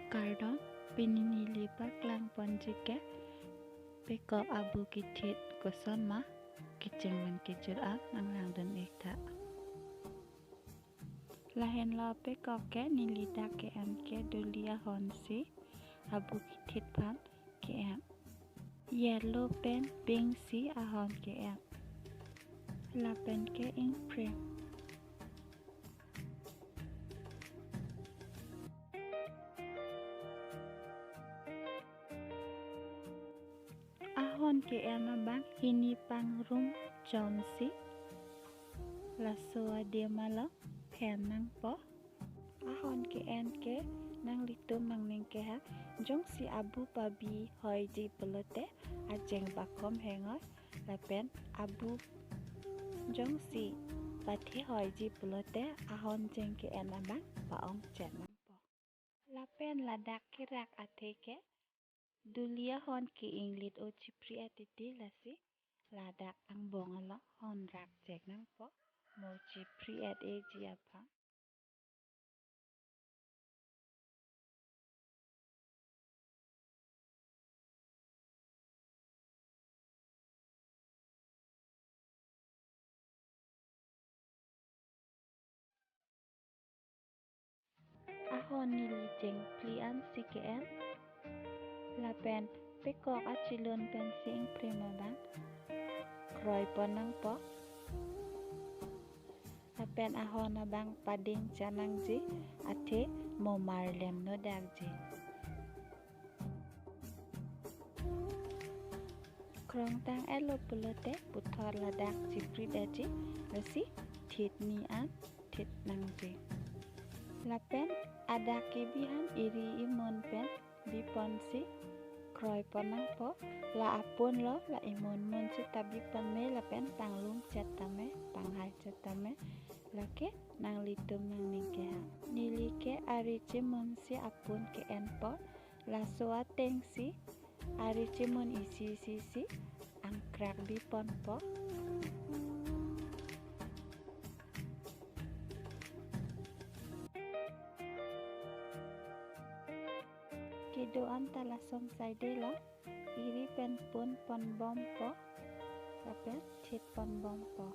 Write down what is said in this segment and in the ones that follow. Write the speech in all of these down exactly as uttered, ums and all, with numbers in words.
Kardom, pini neli paklang ponji ke pekok abu kethit koson ma, kecheng pen kejut an nanglangdun ik tha. Lahenlo pekok ke neli dak ke-en ke duli ahon si abu kethit aphan ke-en. Yellow pen pink si ahon ke-en. Lapen ke ingprim. Ahon ke-en abang hini pangrum chom si. Laso adim along phen nangpo. Ahon ke-en ke nanglitum nangning ke ha, jongsi abu pabi hoiji pulote ajeng bakom hengoi, lapen abu jongsi pathe hoiji pulote ahon jeng ke-en abang pa-ong chet nangpo. Lapen ladak kerak athe ke duli ahon ke-inglit o chipri-et titi, lasi ladak angbong along hon rak chek nangpo mo chipri-et-eji aphan. Ahon neli chengphli an si ke-en. Lapen pekok achilun pensi ingprim abang kroi pon nangpo. Lapen ahon abang pading cha nangji, athe mo marlem no dakji. Krongtang-etlo pulote puthot ladak chipri-etji, lasi thit ni an thit nangji. Lapen adak kebi aphan iri imun pen bi ponsi kroi pon nangpo. La apun lo, la imun mun seta bi pon me, lapen panglum chet tame, panghai chet tame, lake nanglitum nangning ke ha. Neli ke ari chimun si apun ke-enpo. Laso ateng si ari chimun isi isi si angkrak bi ponpo. Kedo-an ta lason saide lo, iri pen pun ponbompo, lapen thit ponbompo.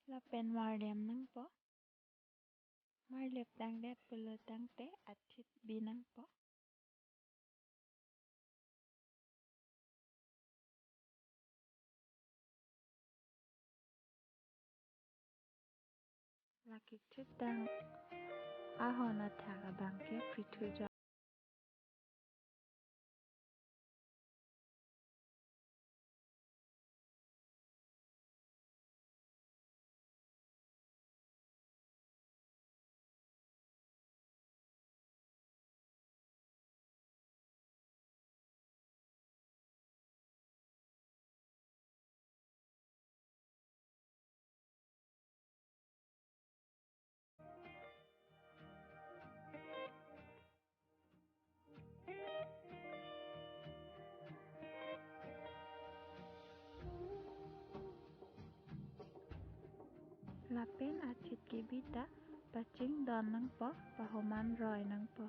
Lapen marlem nangpo. Marlep tangdet pulo tangte athit bi nangpo. Lake thit tang ahon athak abang ke prithujo. Lapen athit kebi ta pachingdon nangpo, pahoman roi nangpo.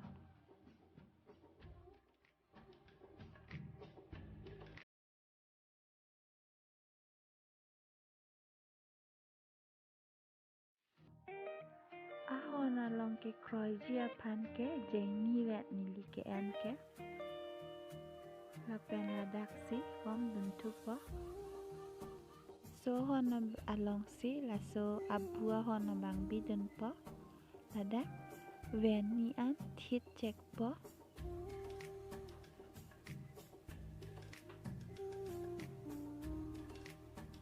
Ahon along kekroiji aphan ke jengni vet neli ke-en ke. Lapen ladak si bom dunthupo. Laso ahon ab-, along si laso abu ahon abang bidunpo. Ladak ven ni an thit chekpo.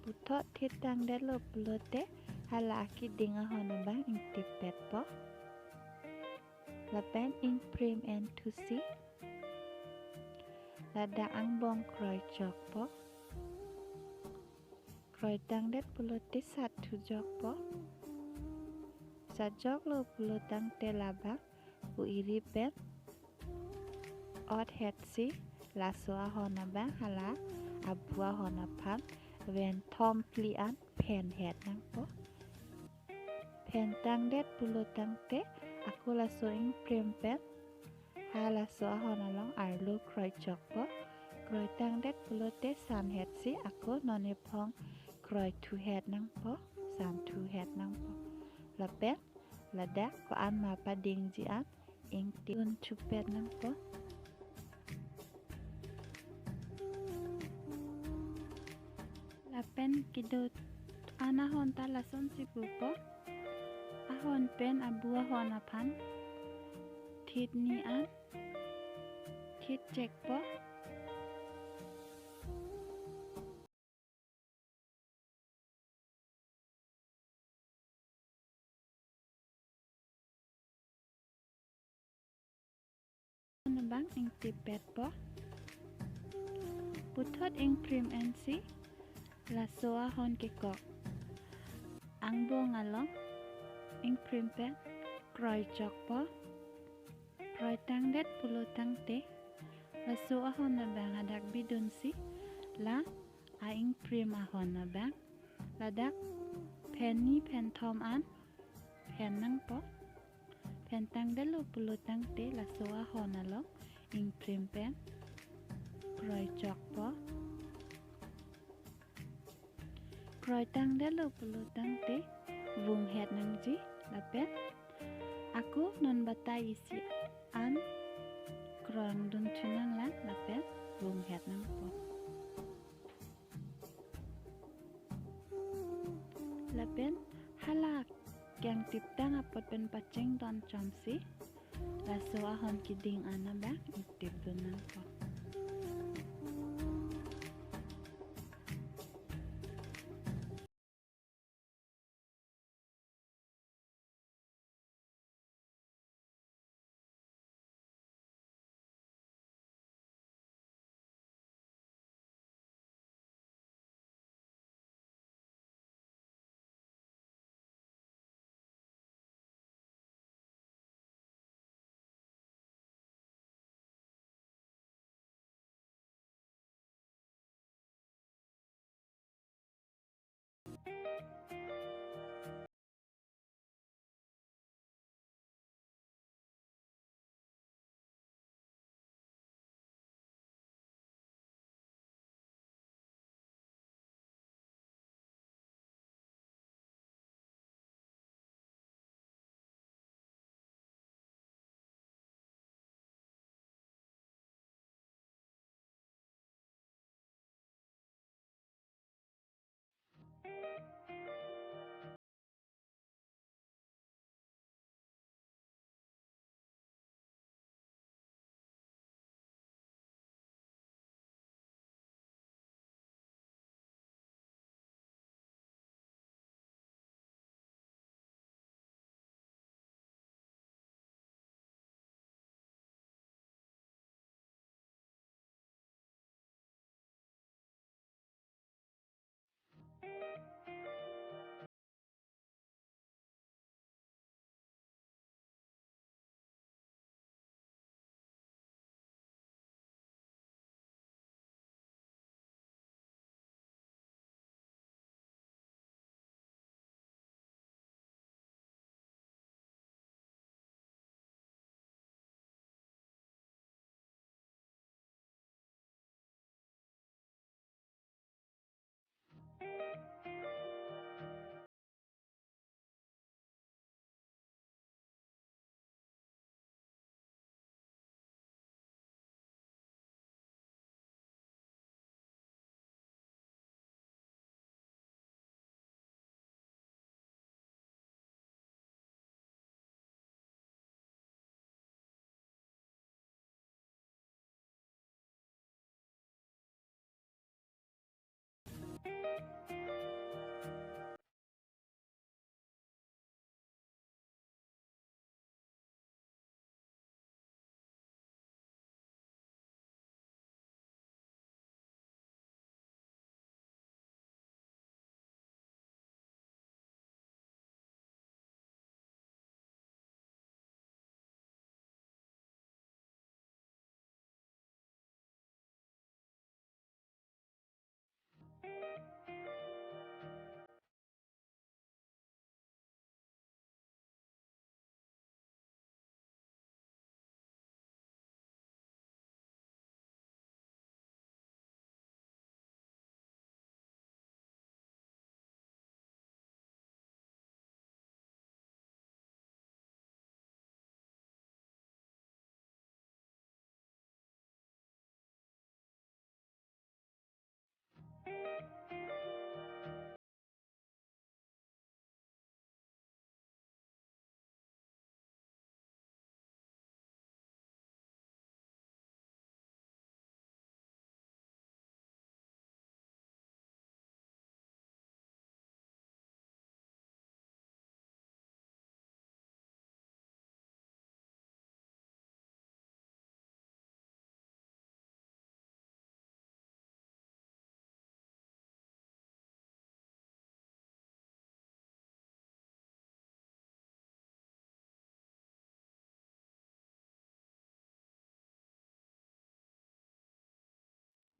Puthot thit tangdetlo pulote hala akeding ahon abang ingtip petpo. Lapen ingprim en thusi, ladak angbong kroi chokpo. Kroi tangdet pulote sat thujokpo. Sat joklo pulo tangte labang o-iri pen ot hetsi laso ahon abang hala abu ahon aphan ven thom phli an phen het nangpo. Phen tangdet pulo tangte ako laso ingprim pen ha laso ahon along arlo kroi chokpo. Kroi tangdet pulote san hetsi ako non ephong kroi thu het nangpo, san thu het nangpo. Lapen ladak ko-an ma padingji an ingtip dun chupet nangpo. Lapen kedo an ahon ta lasonsi pupo. Ahon pen abu ahon aphan thit ni an thit chekpo. Bang ingtip petpo. Puthot ingprim ensi laso ahon kekok angbong along ingprim pen kroi chokpo. Kroi tangdet pulo tangte laso ahon abang hadak bidunsi la a-ingprim ahon abang ladak phen ni phen thom an phen nangpo. Phen tangdetlo pulo tangte laso ahon along ingprim pen kroi chokpo. Kroi tangdetlo pulo tangte vung het nangji lapen ako non batai isi an kroi dun chunang lang lapen vung het nangpo. Lapen hala kangtip tang apot pen pachingdun chomsi laso ahon keding an abang ingtip dun nangpo.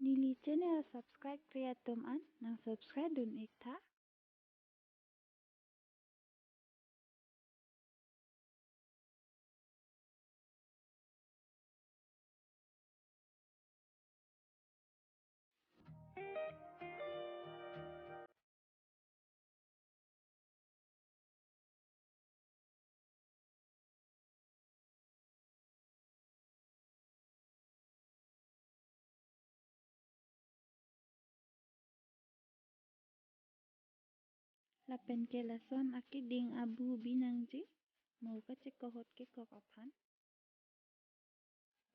Neli channel subscribe kre atum an nang subscribe dun ik tha. Lapen ke lason akeding abu bi nangji, mo kachekok ahut kekok aphan.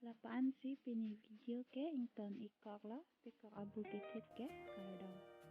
Lapu-an si pini video ke ington ik koklo, pekok abu kethe ke, kardom.